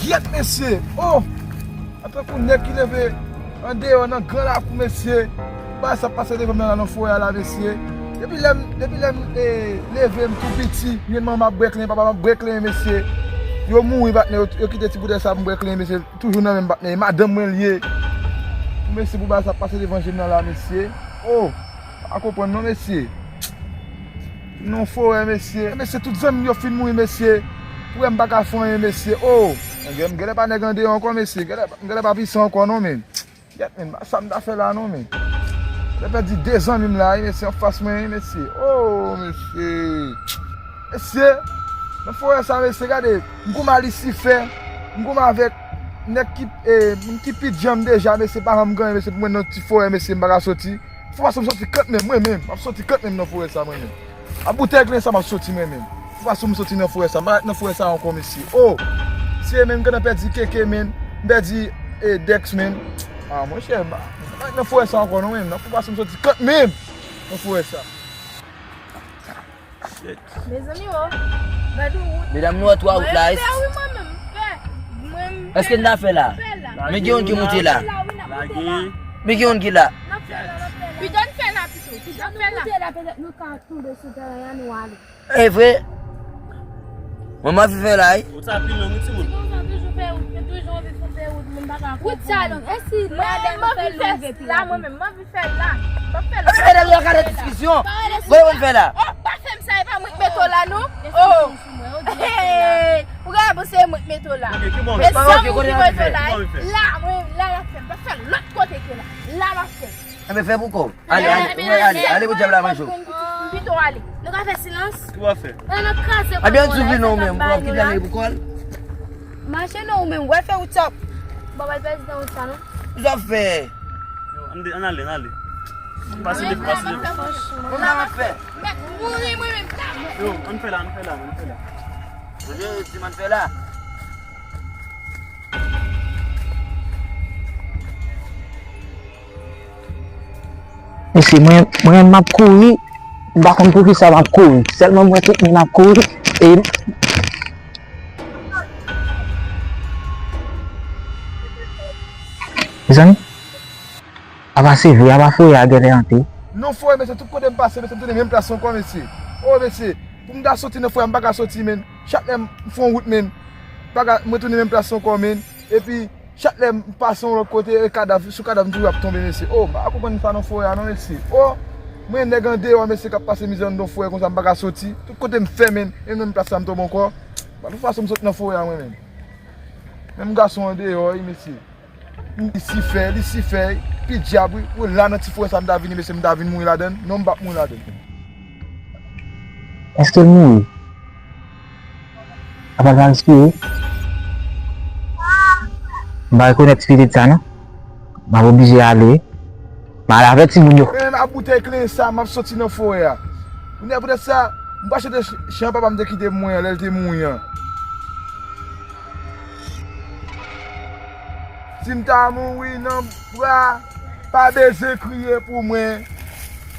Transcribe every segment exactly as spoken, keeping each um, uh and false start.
Gyèt mesye! Oh! Antanke yon nèg ki leve andeyò nan gran lakou, mesye, bagay sa ap pase devan m nan, nan forè a la, mesye. Depi lè m, depi lè m, eh, leve, m tou piti, m jwenn manman m ap bwè klenyen, papa m ap bwè klenyen, mesye. Yo mouri, patnè, yo, yo kite ti boutèy sa pou m bwè klenyen, mesye. Toujou nan men m, patnè. E madanm mwen l ye. Mesye, pou bagay sa ap pase devan je m nan la, mesye. Oh! Pa konprann non, mesye. Nan forè, mesye. Mesye, tout zanmi m yo fin mouri, mesye. Pou wè m pa ka fè anyen, mesye. Oh! Gèlè, m gèlè pa nèg andeyò ankò, mesye. Gèlè, m gèlè pa pisan ankò, non, men. Gèt, men, sa m ta fè la, non, men. Gèlè pèdi de zanmi m la, wi, mesye, anfas mwen, wi, mesye. Oh, mesye. Mesye, nan forè sa, mesye, gade, m kouman Lisifè, m kouman avèk nèg ki, eh, ki pi djanm deja, mesye, pa janm gen anyen, mesye, pou mwen nan ti forè, mesye, m pa ka soti. Fò pase m soti kant menm, mwen menm. M ap soti kant menm nan forè sa, mwen menm. A boutèy klen sa, m ap soti mwen menm. Fò pase m soti nan forè sa. M pa ret nan forè sa ankò, mesye. Oh! Mesye, men m gentan pèdi Keke, men. M pèdi, eh, Dex, men. Ah, monchè, m pa, m pa ret nan forè sa ankò, non, men. Fò pase m soti kant menm nan forè sa. Shit. Mezanmi, oh. Gade yon wout. Medam, nou wè twa wout la. Mwen fè, wi, mwen menm, m fè. Mwen, m fè. Èske n ta fè la? M fè la. Men gen youn ki moute la. M fè la, wi, n ap moute la. Men gen youn ki la. N ap fè la, n ap fè la. Pito n fè la pito. Pito n fè la. Moute la, petèt nou ka tonbe sou teren an, nou ale. E vre? Mwen, m anvi fè la, wi. Wout sa pi long, wi, timoun. Ti gonzan toujou fè wout, men toujou anvi fè wout, moun pa ka konprann. Wout sa long. E si madanm fè l rive pi rapid? Mwen, m anvi fè la, mwen menm, m anvi fè la. M ap fè la. Gade, gade diskisyon. Voye mwen fè la. Oh, pa fè m sa, e pa mwen k mete w la, non. Oh. Ou ka panse e mwen k mete w la. Ok, ki bò? E zanmi w ki mete w la. La, mwen, la, l ap fè. M pa fè lòt kote ke la. La, l ap fè. Enben, fè pou kò w. Ale, ale, ale, ale pou dyab la manje w. Pito ale. Nou ka fè silans? Ki w ap fè? Ann kraze kò nou la. Ebyen, di vin non, menm, pou w ap kite ale pou kò l. Mache non, ou menm, w al fè wout sa. Bon, w al pèdi nan wout sa, non? Sa w ap fè? Yo, ann de, ann ale, ann ale. Pase de, pase de. Franchman. Sa w ap fè? Mèt mouri, mwen menm. Yo, ann fè la, ann fè la, ann fè la. Yo, yo, yo, di m ann fè la. Mesye, mwen, mwen, m ap kouri, m pa konn poukisa m ap kouri. Sèlman mwen tout moun ap kouri, e mezanmi, apa se vre, apa forè a genlè ante. Non, forè, mesye, tout kote m pase, mesye, m tounen menm plas ankò, mesye. Oh, mesye, pou m ta soti nan forè a, m pa ka soti, men. Chak lè m fè yon wout, men, m pa ka, m retounen menm plas ankò, men. Epi, chak lè m pase yon lòt kote, e kadav, sou kadav m toujou ap tonbe, mesye. Oh, m pa konprann sa nan forè a, non, mesye. Oh, mwen nèg andeyò, mesye, k ap pase mizè anndan forè konsa, m pa ka soti. Tout kote m fè, men, e menm plas la m tonbe ankò. Ba, tout fason m sot nan forè a, mwen menm. Menm gason andeyò, wi, mesye. Lisifè, Lisifè, pi dyab, wi. Wi, la nan ti forè sa m ta vini, mesye, m ta vin mouri ladann. Non, m p ap mouri ladann. Èske l mouri? Apa l pa respire? M pa rekonèt ti pitit sa, non. M ap oblije ale. M ale avèk timoun yo. Men a boutèy klenyen sa, m ap soti nan forè a. Kounye a poutèt sa, m pa chante ch-, chan papa m te kite m mwen an, lè l te mouri an. Si m ta mouri nan bra, pa bezwen kriye pou mwen.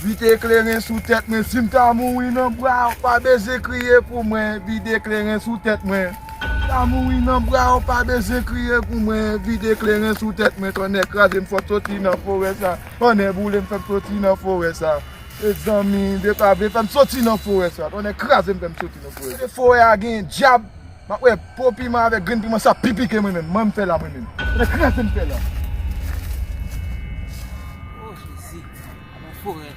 Vide kleren sou tèt mwen. Si m ta mouri nan bra w, pa bezwen kriye pou mwen. Vide kleren sou tèt mwen. Ta mouri nan bra w, pa bezwen kriye pou mwen. Vide kleren sou tèt mwen. Tonnè kraze m, fò m soti nan forè sa. Tonnè boule m, fè m soti nan forè sa. Mezanmi, de pa vle fè m soti nan forè sa. Tonnè kraze m, fè m soti nan forè sa. Forè a gen dyab. M ap wè po piman avèk grenn piman sa pi pike mwen menm. Mwen m fè la mwen menm. Tonnè kraze m fè la. Oh, Jezi. Nan forè.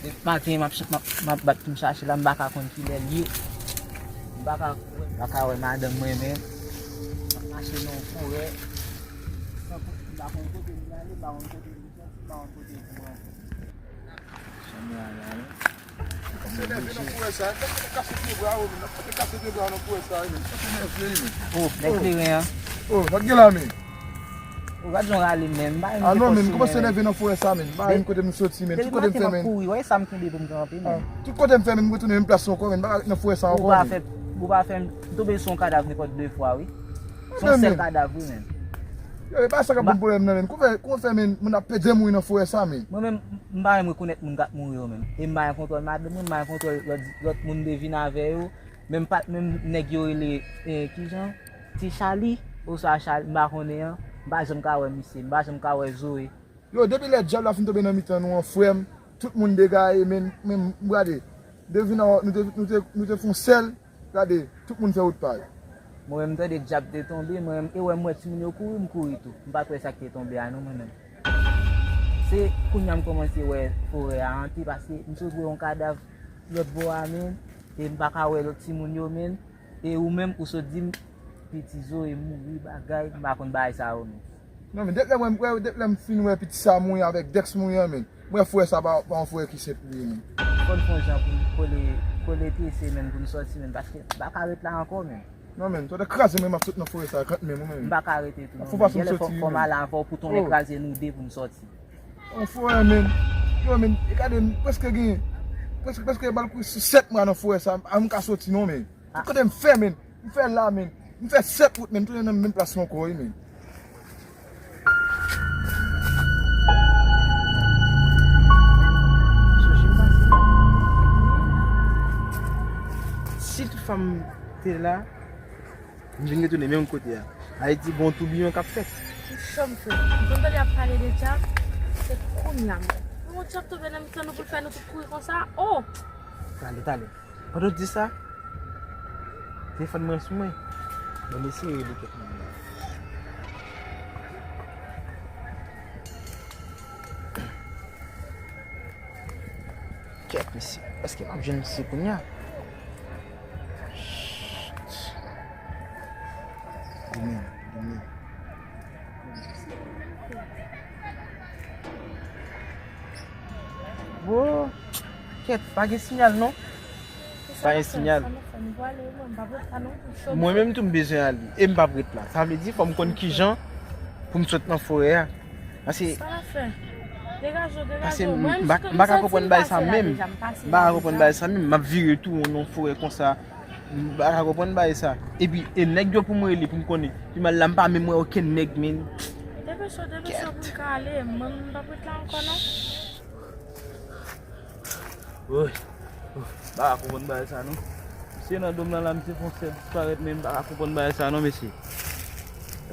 Depi maten, m ap ch-, m ap, m ap bat pou m chache la, m pa ka konn kilè l ye. M pa ka wè, m pa ka wè madanm mwen menm. M ap mache nan yon forè. M pa konn kote m ale, m pa konn kote m soti, m pa konn kote m rantre. Chanm la la, wi. Se nève nan forè sa, n ap kase pye bwa yo, men n ap kase pye bwa nan forè sa, men. Sa te nève, men. Oh, nèg kleren an. Oh, sa k gen la, men? Ou gad jan w rale menm, m pa renmen. Ah non, men, kòmanse nève nan forè sa, men. M pa renmen kote m soti, men. Tout kote m fè, men. Kouri, wè sa m kenbe pou m kanpe, men. Tout kote m fè, men, m retounen menm plas la ankò, men. M pa nan forè sa ankò, men. Ou pa fè, ou pa fè m tonbe sou yon kadav nenpòt de fwa, wi. Se yon sèl kadav, wi, men. Yo, e pa sa k ap ban m pwoblèm nan, men. Kòman fè, kòman fè, men, moun ap pede mouri nan forè sa, men? Mwen menm, m pa renmen rekonèt moun k ap mouri yo, men. E m pa gen kontwòl madanm mwen, m pa gen kontwòl lòt, lòt moun m te vin avè yo. Menm pa, menm nèg yo rele, eh, kijan? Ti Chali, oswa Chali, m pa konnen an. M pa janm ka wè misye, m pa janm ka wè Zoe. Yo, depi lè dyab la fin tonbe nan mitan nou an, frè m, tout moun degaye, men, men, gade, depi nou, nou te, nou te, nou te fè yon sèl, gade, tout moun fè wout pa yo. Mwen menm, m tande dyab te tonbe, mwen menm, e wè m wè timoun yo kouri, m kouri tou. M pa t wè sa k te tonbe a non, mwen menm. Se kounye a m kòmanse wè forè a anpil, paske m sot wè yon kadav lòt bò a, men, e m pa ka wè lòt timoun yo, men, e ou menm, ou sot di m, piti Zoe mouri, bagay, m pa konn bagay sa yo, men. Non, men depi lè mwen, mwen, depi lè m fin wè piti sa mouri avèk Dex mouri an, men, mwen wè frè sa pa, pa yon frè ki senp li ye, men. Fò n fè yon jan pou n kole, kole pye se, men, pou n sòti, men, paske m pa ka ret la ankò, men. Non, men, sa te kraze mwen, m ap sot nan forè sa, kant men, mwen, men. M pa ka rete tou, non, men. Fò, fò m sòti, fò m ale avè w pou tounen kraze nou de pou n sòti. Yon forè, men. Yo, men, e gade, m prèske gen, prèske, prèske m al kouri sou sèt mwa nan forè sa, a m ka sòti, non, men. Tout kote m fè, men. M fè la, men. M fè sèt wout, men. M tounen nan menm plas la ankò, wi, men. Sonje m pase. Si tout fanm te la, m vin retounen menm kote a. Ayiti, gon toubiyon k ap fèt. M cho m fre. M konn tande y ap pale de dyab, se kounye a menm. Yon dyab tonbe nan mitan nou pou l fè nou tout kouri konsa. Oh! Tale, tale. Pandan w di sa, telefòn mwen sou mwen. Bon, m eseye rele kèk moun. Kèt, mesye. Èske m ap jwenn misye kounye a? Shit. Demen, demen. Wo, kèt, pa gen siyal non. Pa gen siyal. Mwen menm tou m bezwen ale. E m p ap ret la. Sa vle di fò m konn kijan pou m sot nan forè a. Paske, paske m pa, m pa ka konprann bagay sa menm. M pa ka konprann bagay sa menm. M ap vire tou nan forè konsa. M pa ka konprann bagay sa. Epi, e nèg yo pou m rele pou m konnen. Pi mal la, m pa menm wè okenn nèg, men. Depi cho, depi cho pou m ka ale. Mwen, m p ap ret la ankò, non. Woy. M pa ka konprann bagay sa, non. Misye nan dòm nan la, misye fè yon sèl disparèt, men m pa ka konprann bagay sa, non, mesye.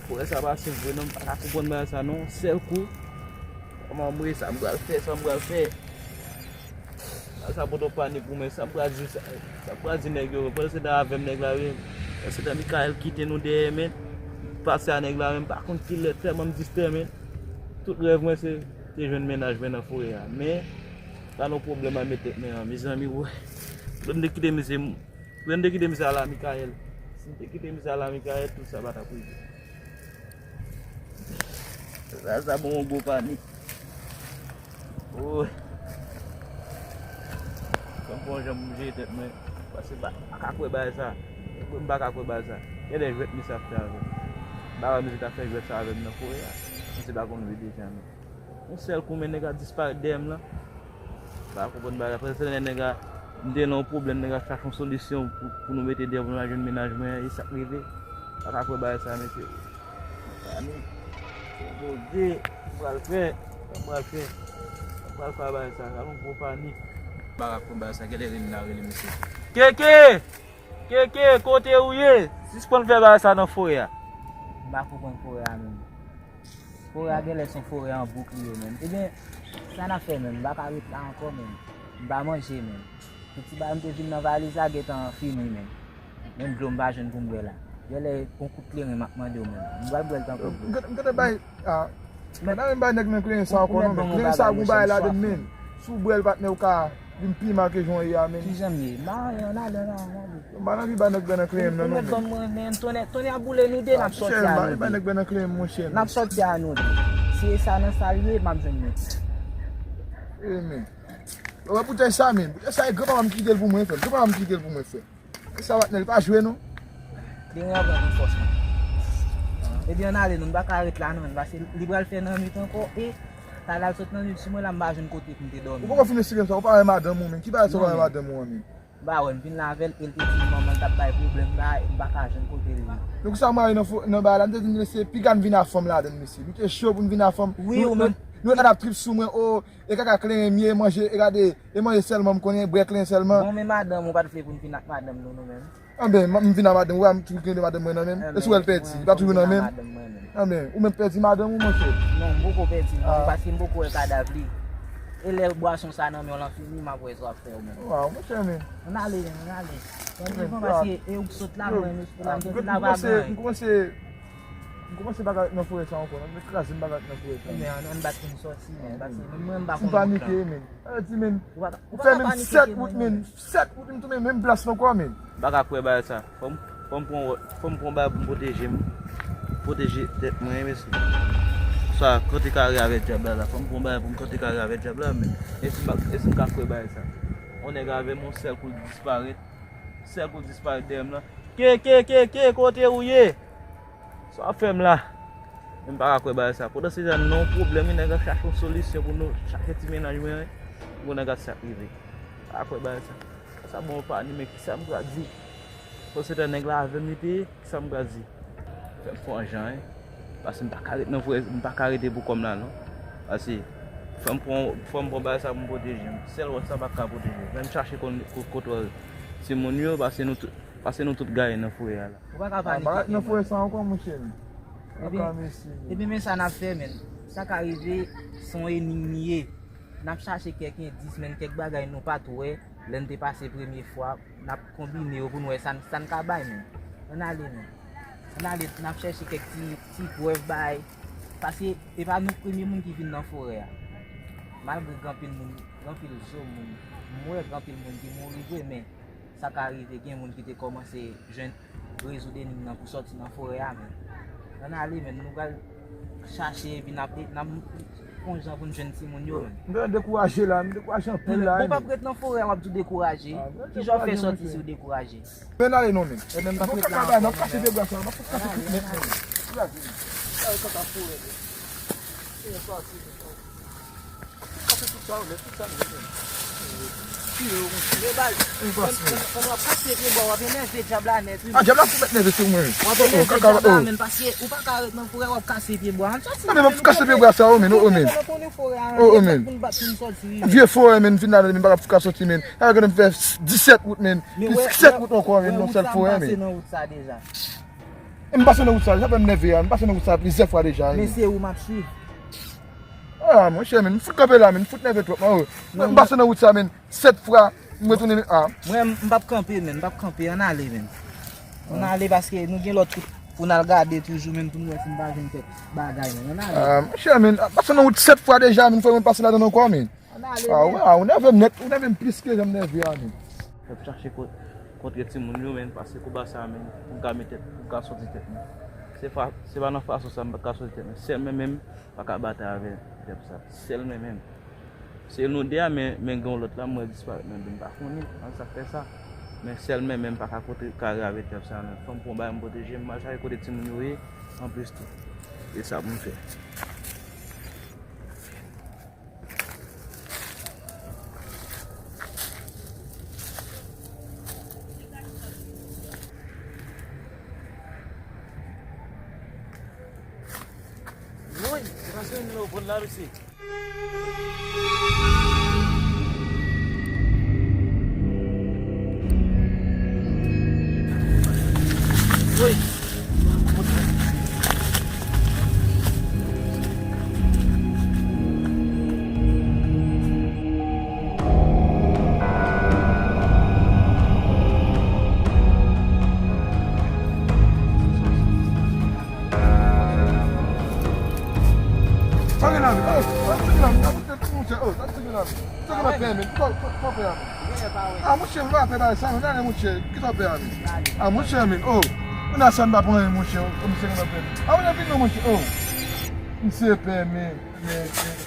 Fò sa pase vre, non, m pa ka konprann bagay sa, non. Sèl kou. Kòman m reyisi sa, m pral fè, sa m pral fè. Sa poto panik pou mwen, sa m pral di, sa, sa m pral di nèg yo, pandan se tan avè m nèg la, wi. Pandan se tan Mikaèl kite nou dèyè, men. Pase a nèg la, men m pa konn kilè, tèlman m distrè, men. Tout rèv mwen se te jwenn mennaj mwen nan forè a. Men, pa nou pwoblèm a met tèt mwen an, mezanmi, wè. Lè m te kite misye, lè m te kite misye a la Mikaèl. Si m te kite misye a la Mikaèl, tout sa pa t ap rive. Sa, sa ban m yon gwo panik. Woy. Fò m fè yon jan pou m jere tèt mwen. Paske m pa, pa ka kwè bagay sa. M pa ka kwè bagay sa. Genlè jwèt misye ap fè avè m. M pa wè misye t ap fè jwèt sa avè m nan forè a. Misye pa konn vide jan, non. Yon sèl kou, men nèg la disparèt dèyè m lan. M pa konprann bagay la. Pandan se tan nèg la, m te nan yon pwoblèm, nèg la chache yon solisyon pou, pou nou mete deyò pou nou al jwenn mennaj mwen an, e sa k rive. M pa ka kwè bagay sa, mesye. Mezanmi, Bondye, sa m pral fè, sa m pral fè, sa m pral fè a bagay sa, sa yon gwo panik. M pa ka kwè bagay sa, genlè rele la, rele mesye. Keke! Keke, kote ou ye? Sispann fè bagay sa nan forè a. M pa konprann forè a menm. Forè a genlè se yon forè an bouk li ye menm. Ebyen, sa n ap fè menm? M pa ka ret la ankò menm. M pa manje menm. Tout ti bagay m te vin nan valiz la gentan fini menm. Menm dlo m pa jwenn pou m bwè la. Genlè yon kout kleren m ap mande w menm. M pral bwè l tankou dlo. M gentan bay, ah, m gentan bay nèg nan kleren sa ankò non, men kleren sa gon bagay ladann menm. Si w bwè l patnè, ou ka vin pi mal ke jan w ye a menm. Kijan m ye? M pa anyen, ann ale, ann ale, ann ale. M pa nan vi bay nèg nan kleren m nan non, men. Ou mèt ban m mwen, men, tonnè, tonnè ap boule nou de, n ap sòti a nou de. Bay nèg nan kleren m, monchè. N ap sòti a nou de. Si e sa nan sa l ye, m ap jwenn nou. E men. Wè, boutèy sa menm. Boutèy sa, e granpapa m ki kite l pou mwen, frè. Granpapa m ki kite l pou mwen, frè. E sa, patnè, li pa jwe, non. Li renmen pran fòs, man. Ebyen, ann ale, non, nou pa ka ret la, non, menm, paske li pral fè nan nwit ankò, e, sa l al sot nan nwit sou mwen la, m pa jwenn kote pou m te dòmi. Ou poko fin esplike m sa, ou pa wè madanm ou, menm. Ki bagay sa, ou pa wè madanm ou an, menm? M pa wè, m vin la avè l, e l te di manman l t ap bay pwoblèm la, e m pa ka jwenn kote l ye. Donk sa m ale nan fo-, nan bagay la, m te di, mesye, piga n vin a fanm ladann, mesye. Nou te cho pou n vin a fanm. Wi, ou menm. Nou, nou, nou t ap trip sou mwen, o, e kaka kleren m ye, manje, e gade, e manje sèlman m konnen, bwè kleren sèlman. Bon, men madanm ou pa t vle pou n vin ak madanm nou, nou menm? Anben, m, m vin a madanm, ou wè m toujou gen de madanm mwen nan men m. E si w wè l pèdi, li pa toujou nan men m. Anben, ou menm pèdi madanm ou, monchè? Non, m poko pèdi, non, paske m poko wè kadav li. E lè bwason sa nan men w lan fini, m ap wè sa w ap fè ou menm. Waw, monchè, men. Ann ale, men, ann ale. Ann vivan, paske e ou k sot la, mwen, espri la, m soti la pa gen anyen. M kòmanse, m kòmanse pa ka ret nan forè sa ankò, non. M kraze, m pa ka ret nan forè sa. Men, ann, ann bat pou n sòti, men, paske menm mwen, m pa konn wout lan. Ti panike, men. Sa vle di, men. Ou pa ka, ou pa ka panike, men. Ou fè menm sèt wout, men. Sèt wout, m tonbe menm plas la ankò, men. M pa ka kwè bagay sa. Fò m, fò m pran, fò m pran bagay pou m pwoteje m. Pwoteje tèt mwen, wi, mesye. Sa, kante kare avèk dyab la, la. Fò m pran bagay pou m kante kare avèk dyab la, men. E si m pa, e si m ka kwè bagay sa? On nèg avè m, on sèl kou l disparèt. Sèl kou l disparèt dèyè m lan. Ke, ke, ke, ke, kote ou ye? Sa w ap fè m la? Men m pa ka kwè bagay sa. Pandan se tan, nan yon pwoblèm, wi, nèg ap chache yon solisyon pou nou, chache ti mennaj mwen, wi. Gwo nèg ap sa k rive. M pa ka kwè bagay sa. Sa bon pa ni, men kisa m pral di? Pandan se tan, nèg la avè m li te ye, kisa m pral di? Fè m fè yon jan, wi. Paske m pa ka ret nan forè, m pa ka rete pou kò m la, non. Paske fò m pran, fò m pran bagay sa pou m pwoteje m. Sèl wòch sa pa ka pwoteje m. Men m chache konn ko-, kote timoun yo, paske nou tout, paske nou tout gaye nan forè a la. Ou pa ka panike, men. Nan forè sa ankò, monchè. Ebyen, ebyen, men sa n ap fè, men. Sa ka rive, se yon enim li ye. N ap chache kèk endis, men kèk bagay nou pa t wè lè n te pase premye fwa. N ap konbine yo pou n wè sa n, sa n ka bay, men. Ann ale, men. Ann ale, n ap chèche kèk ti, ti prèv bay. Paske e pa nou premye moun ki vin nan forè a. Malgre gen anpil moun, gen anpil zo moun, m wè gen anpil moun ki mouri vre, men sa ka rive gen moun ki te kòmanse jwenn rezoud enim nan pou sòti nan forè a, men. Ann ale, men, nou pral chache, epi n ap, n ap fè yon jan pou n jwenn timoun yo, men. M gentan dekouraje la, m dekouraje anpil la, men. Bon, p ap ret nan forè a, w ap tou dekouraje. Ki jan w fè sòti si w dekouraje? Men ale non, men. Ebyen, m p ap ret la ankò, non, men. Ann ale, ann ale. Kase tout sa yo nèt, tout sa yo nèt, men. Tire yo, monchè. Men baz, pandan w ap kase pye bwa, w ap enève dyab la nèt, wi. A, dyab la fout mèt nève sou mwen. W ap enève dyab la, men, paske ou pa ka ret nan forè, w ap kase pye bwa. Ann sòti, men, m ap kase pye bwa sa, o, men, o, men. O, o, men. Vye forè, men, m fin la, men, m pa ka sòti, men. A, gade m fè disèt wout, men. Pi sèt wout ankò, men, nan sèl forè, men. Nan wout sa deja. E m pase nan wout sa, sa fè m nève a, m pase nan wout sa plizyè fwa deja, wi. Men se ou m ap swiv. A, monchè, men, m fout kanpe la, men, m fout nève twòp, man, wi. Mwen, m pase nan wout sa, men, sèt fwa, m retounen, men, a. Mwen, m p ap kanpe, men, m p ap kanpe, ann ale, men. Ann ale, paske nou gen lòt wout pou n al gade toujou, men, pou n wè si n pa jwenn kèk bagay, men, ann ale. A, monchè, men, pase nan wout sèt fwa deja, men, fò mwen pase ladan l ankò, men. Ann ale, men. A, ou nève m nèt, ou nève m plis ke jan m nève a, men. Fò m chache ko-, kontre timoun yo, men, pase konba sa, men, pou m ka met tèt, pou m ka sòti tèt mwen. Se fa-, se pa nan fason sa m pa ka sòti tèt mwen. Sèl mwen menm pa ka batay avè dyab sa. Sèl mwen menm. Se nou de a, men, men gen yon lòt la, m wè disparèt nan men m, pa konnen, an sa k fè sa. Men sèl mwen menm pa ka kontre kare avè dyab sa, non. Fò m pran bagay m pwoteje m, m al chache kote timoun yo ye, anplis tou. E sa pou m fè. Woy, se pa sou nou pran la, mesye. Woy. Sa gen la, men. Oh, sa gen la, men. Sa gen la, men. Sa gen la, men. Sa gen la, men. Sa gen la, men. Sa gen la, men. A, monchè, m pa pè bagay sa, men. Gade, monchè. Kisa w pè a, men? A, monchè, men. Oh. Moun a sa m pa pran, monchè. Oh, monchè, m pa pè. A, monchè, vin non, monchè. Oh. Misye pè, men. Men, men, men, men.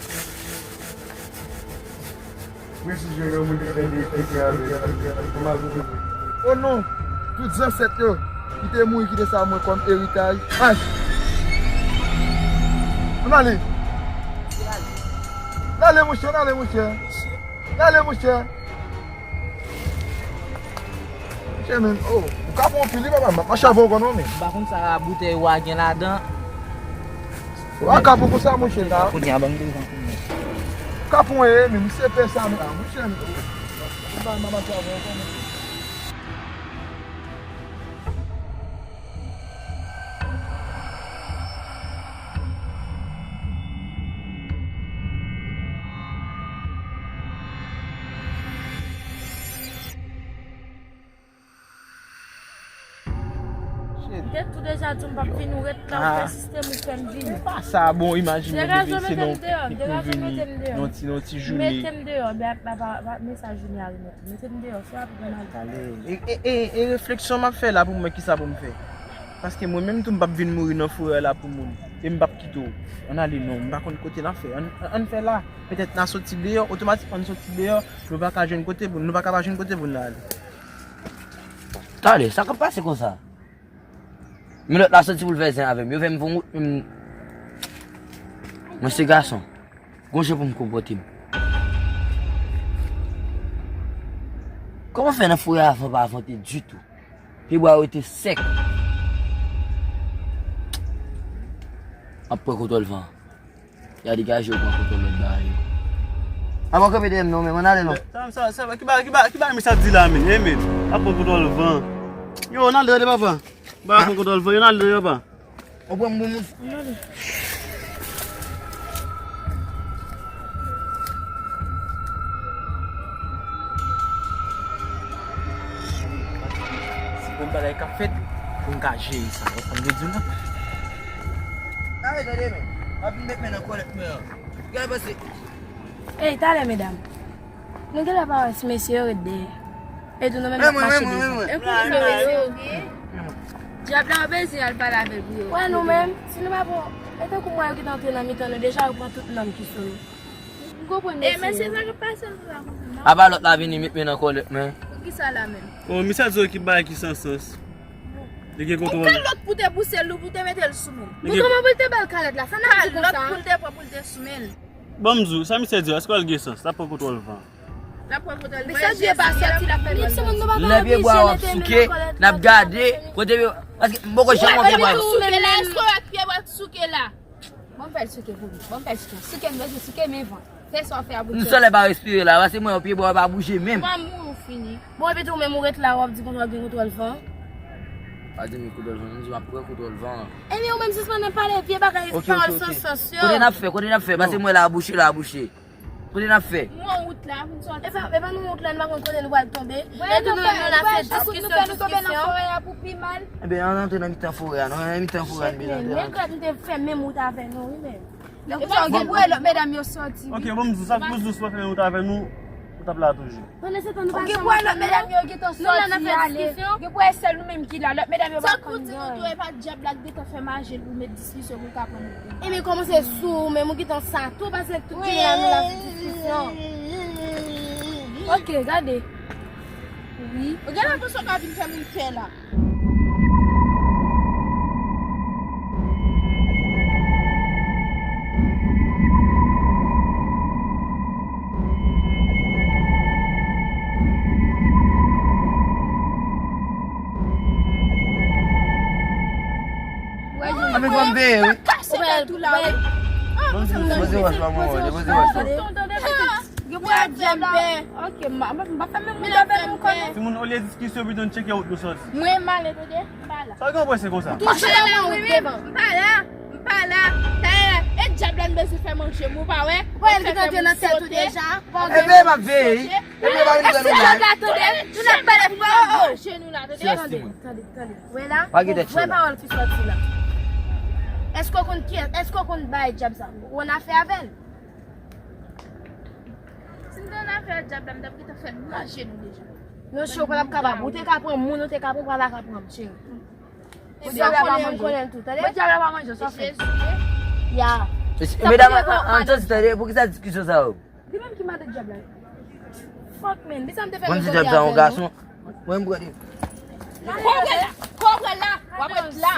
Mwen si jwenn yon moun ki fè de pete avè l. Mwen mal pou li. O non, tout zansèt yo ki te mouri kite sa mwen kòm eritaj. Ay! Ann ale! Ann ale, monchè, ann ale, monchè! Ann ale, monchè! Monchè, men, oh, ou kapon anpil, wi, papa, m ap mache avè w, konnen, men. M pa konn sa boutèy wa gen ladan. Ou pa kapon konsa, monchè, la. Kounye a, ban m devan kounye a. Kapon, e, men, misye pè sa, men, la, monchè, men, oh. M pa, m ap mache avè w, konnen. Shit. M te tou deja di w m p ap vini, ou ret la, ou pèsiste, m ou fè m vini. Se pa sa, bon, imajine w vini, se nan, li pou vini nan ti, nan ti jounen. Mete m deyò, ba, ba, ba, ba, mesaj vini a remèt. Mete m deyò, fè rapid, ann ale. Tale. E, e, e, e refleksyon m ap fè la pou m wè kisa pou m fè. Paske mwen menm tou m p ap vin mouri nan forè la pou moun. E m p ap kite w. Ann ale non, m pa konn kote n ap fè. Ann, ann fè la. Petèt n a soti deyò, otomatikman n soti deyò, nou pa ka jwenn kote pou, nou pa ka pa jwenn kote pou n ale. Tande, sa k ap pase konsa? Men lòt la soti pou l fè zen avè m. Yo fè m fon wout, men m, mwen se gason. Gon jan pou m konpòte m. Kòman fè nan forè a van pa vante ditou? Pyebwa yo rete sèk. M ap pran kontwòl van. Y a degaje yo pran kontwòl lòt bagay yo. A pa kanpe dèyè m non, men ann ale non. Sa, sa, sa, ki ba, ki ba, ki ba misye ap di la, men, eh, men. Ap pran kontwòl van. Yo, ann ale tande papa. Ba pran kontwòl van, yo ann ale papa. Ou pran m pou moun. Se bon bagay k ap fèt, pou m ka jere sa. Ou konprann sa m vle di w la? Tande, tande, men. W ap vin met men nan kòlèt mwen an. Gade pase. Ey, talè, medam. Nou genlè pa wè si mesye yo ret dèyè. Etou nou menm n ap mache devan. Ekou yo, wi. Dyab la bezwen al pale avè l pou yo. Wè nou menm, si nou pa pran, e tankou mwen yo ki t antre nan mitan nou deja, yo pran tout nanm ki sou nou. M konprann mesye yo. E mesye sa k ap pase nou la konsa non? Apa lòt la vini met men nan kòlèt mwen. Poukisa la menm? O, misye ap di w ki bagay ki san sans. Li gen kontwòl. Kalòt pou te bouse l, pou te mete l sou men l. Men kòman pou l te ba l kalòt la? Sa n ap di konsa? Kalòt pou l te pran pou l te sou men l. Ban m di w, sa misye di a, èske l gen sans? L ap pran kontwòl van. L ap pran kontwòl van. Mesye di e pa sòti l ap fè mal. Lè pyebwa yo ap souke, n ap gade, kote yo, paske m poko janm wè pyebwa yo. Souke la, èske w wè pyebwa k souke la? Ban m fè l souke pou nou. Ban m fè l souke. Souke m bezwen souke men van. Fè sa w fè a pou m sòlè pa respire la, paske mwen wè pyebwa yo pa bouje menm. Ou pa mouri, ou fini. Bon, epi tou, menm ou ret la, w ap di konsa w gen kontwòl van. Pa di m gen kontwòl van, m di m ap pran kontwòl van. Ebyen, ou menm sispann ap pale vye bagay, pawòl san sans yo. Kote n ap fè, kote n ap fè, paske m wè la a bouche, la a bouche. Kote n ap fè? M wè wout la, pou n sòti. E pa, e pa nan wout la, nou pa konn kote nou pral tonbe. Epi nou menm, nou la fè diskisyon, diskisyon. Ebyen, ann antre nan mitan forè a, non, nan mitan forè a, nou bezwen antre. Men gad, m te fè menm wout avè nou, wi, men. Lè konsa, ou gen pou wè lòt medam yo sòti, wi. Ok, bon, m di w sa, pou di w si w pa fè menm wout avè nou, ou t ap la toujou. Pandan se tan, nou pa janm antann nou. Ou gen pou wè lòt medam yo gentan sòti ale. Gen pou wè sèl nou menm ki la, lòt medam yo pa konn gen anyen. Sa k pou di nou tou, e pa dyab la k gentan fè maji l pou met diskisyon pou l ka pran nou. Ebyen, kòman se sou ou menm, ou gentan sa tou, paske tout jounen la, nou la sou diskisyon. Ok, gade. Wi. Ou genlè panse w ka vin fè moun pè la. Ann fè m veye, wi. Kase tèt ou la, wi. Poze wòch la, mwen, poze wòch la. Gen pou wè dyab la. Ok, m pa, m pa fè menm moun avè nou konnen. Timoun, olye diskisyon, pito n tcheke wout nou sòti. Mwen, m ale, tande, m pa la. Sa w gen prese konsa? Touche la, mwen, devan. M pa la, m pa la. Talè, e dyab la n bezwen fè manje m, ou pa wè? Ou pa wè l gentan antre nan tèt ou deja? Ebyen, m ap veye, wi. Ebyen, m ap veye, nou la. Tande, nou la pale fò. Manje nou la, tande. Tande, tande, tande. Wè la, gon vrè pawòl ki sòti la. Èske w konn kiyès, èske w konn bay dyab sa? Ou annafè avè l? Si m te annafè ak dyab la, m t ap gentan fè l manje nou deja. Non, cho, w pa t ap kapab. Ou te ka pran moun, ou te ka pran, ou pa ta ka pran m, cheri. Dyab la pa manje w. Mwen dyab la pa manje w, sa w fè? Ya. Medam, an, an, tande, tande, poukisa diskisyon sa yo? Li menm ki madan dyab la. Fuck, man. Li sa m te fè menm jodi a avè nou. Mwen m prale. Kò w pral la. Kò w pral la. W ap ret la.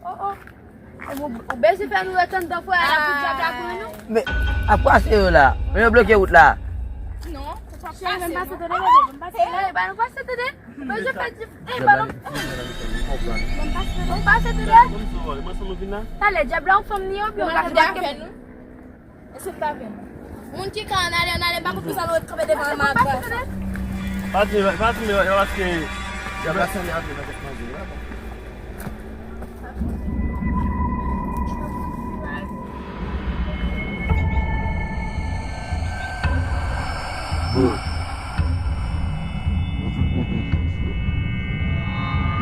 Oh, oh. Ou bezwen fè nou ret anndan fwè a la pou dyab la pran nou? Men, ap pase yo la. Men yo bloke wout la. Non. Cheri, men pase tande, bebe, men pase. Hey, ba nou pase tande. Men je fè di, hey, ba nou, men pase tande. Talè, dyab la yon fanm li oubyen yon gason? Moun ki ka ann ale, ann ale, pa konn pou sa nou ret kanpe devan lama. Pa di, pa di, men, paske dyab la sanble avè nan tèt manje la. Men, nou fin pote jodi a.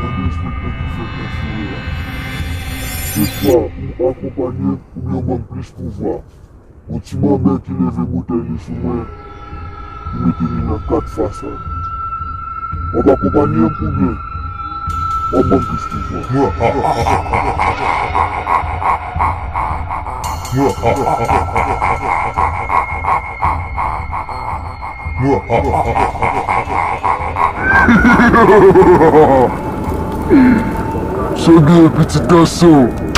Gade respekte ki fèt nan fouye a. Se swa ou akonpanye m oubyen w ban m plis pouvwa. Yon ti manmè ki leve boutèy li sou mwen, ki mete li nan kat fasad. W ap akonpanye m oubyen w ap ban m plis pouvwa? Sa w gen, pitit gason?